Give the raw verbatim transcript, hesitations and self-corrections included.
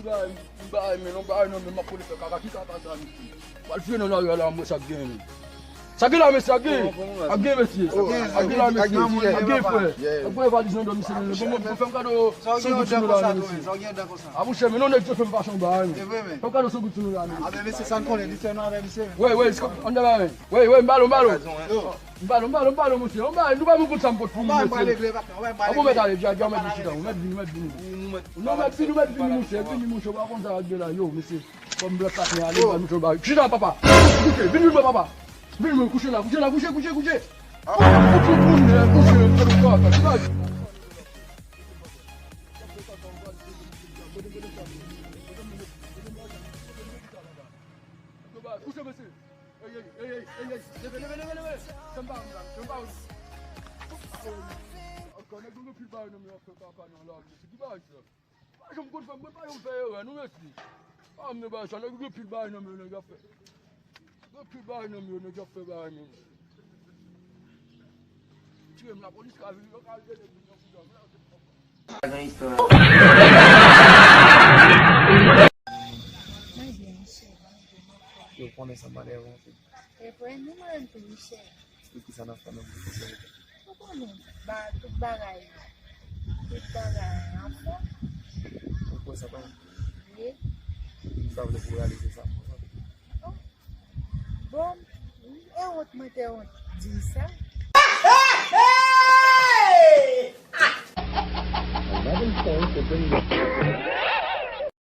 Bay, bay, men non, bay non, men m ap kole fè kaka, ki kaka sa, mesye? Pral fouye nan lari a la, mwen sa k gen, men. Sa k gen la, mesye, sa k gen? Sa k gen, mesye? Sa k gen la, mesye? Sa k gen, frè? Sa k gen, valiz nan do, mesye, men bon, bon, fè m kado san goud sou nou la, men, mesye. A, monchè, men non, nèg yo fè m pase anba, men. Fè m kado san goud sou nou la, men. Wi, wi, ann dèyè, men. Wi, wi, m ba l, m ba l. M ba l, m ba l, m ba l, monchè. M ba l, nou pa moun konn sa m pot pou nou, mesye. An bon, mèt ale, dja, dja, mèt vin chita, mèt vini, mèt vini. Non, mèt vini, mèt vini, monchè, vini, monchè, w pa konn sa w ap gen la, yo, mesye. Kòm blòk patnè ale, ba nou tro ba. Chita, papa. Kouche, vin, vin, papa. Vin, vin, kouche la, kouche la, kouche, kouche, kouche. Kouche, kouche, kouche, kouche, kouche, kouche, kouche, mesye. Ey, ey, ey, ey, ey, ey, leve, leve, leve, leve. Fè m ba ou la, fè m ba ou. Ankò, nèg yo gen pil bagay nan men yo ap fè kaka nan lari, mesye. Ki bagay sa? Pa janm konn fè m, mwen pa janm fè erè, non, mesye. Pa m nan bagay sa, nèg yo gen pil bagay nan men yo, nèg ap fè. Gen pil bagay nan men yo, nèg ap fè bagay, men. Tire m, lapolis ka vini, yo ka rele nèg yo nan foudan. Mwen byen, monchè. Yo konnen sa m pa dèyè w anpil. E vre, nou mwen anpil, monchè. E kisa n ap fè menm pou konsève? Ou konnen, ba, tout bagay, tout bagay anfòm. Ou kwè sa pa vre? Wi. M ta vle pou w reyalize sa, m kontan. Oh. Bon, e wont mwen te wont di sa. Another thing to bring up.